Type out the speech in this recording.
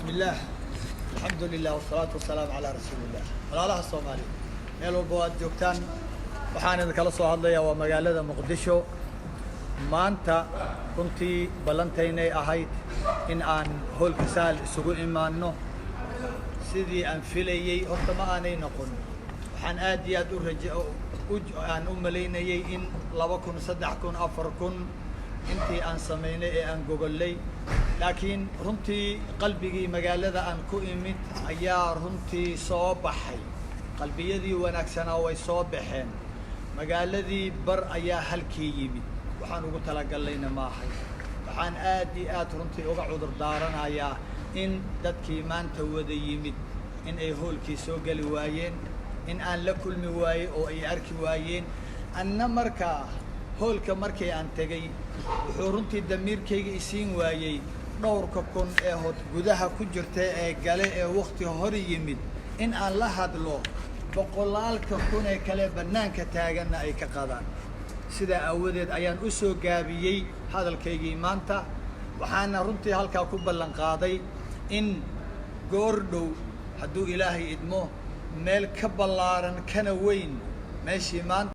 Bismi illaah, alxamdu lilah, wasalaatu wasalaamu calaa rasuuli illah. Walaalaha Soomaaliya meel walba aad joogtaan, waxaan idinkala soo hadlayaa waa magaalada Muqdisho. Maanta runtii ballantaynay ahayd in aan hoolka Sahal isugu imaanno. Sidii aan filayey horta ma aanay noqon. Waxaan aad iyo aad u raje aan u malaynayey in 2000, 3000, 4000 intii aan samaynay ee aan gogollay, laakiin runtii qalbigii magaalada aan ku imid ayaa runtii soo baxay. Qalbiyadii wanaagsanaa way soo baxeen. Magaaladii bar ayaa halkii yimid. Waxaan ugu talagallayna maahay. Waxaan aad iyo aad runtii uga cudur daaranayaa in dadkii maanta wada yimid in ay hoolkii soo geli waayeen, in aan la kulmi waayey oo ay arki waayeen. Anna markaa hoolka markii aan tegey, wuxuu runtii damiirkayga isiin waayey dhowrka kun ee hod gudaha ku jirta ee gale ee wakti hor yimid in aan la hadlo, boqolaalka kun ee kale bannaanka taaganna ay ka qadaan. Sidaa aawadeed ayaan u soo gaabiyey hadalkaygii maanta. Waxaana runtii halkaa ku ballan qaaday in goor dhow, hadduu Ilaahay idmo, meel ka ballaaran kana weyn meeshii maanta.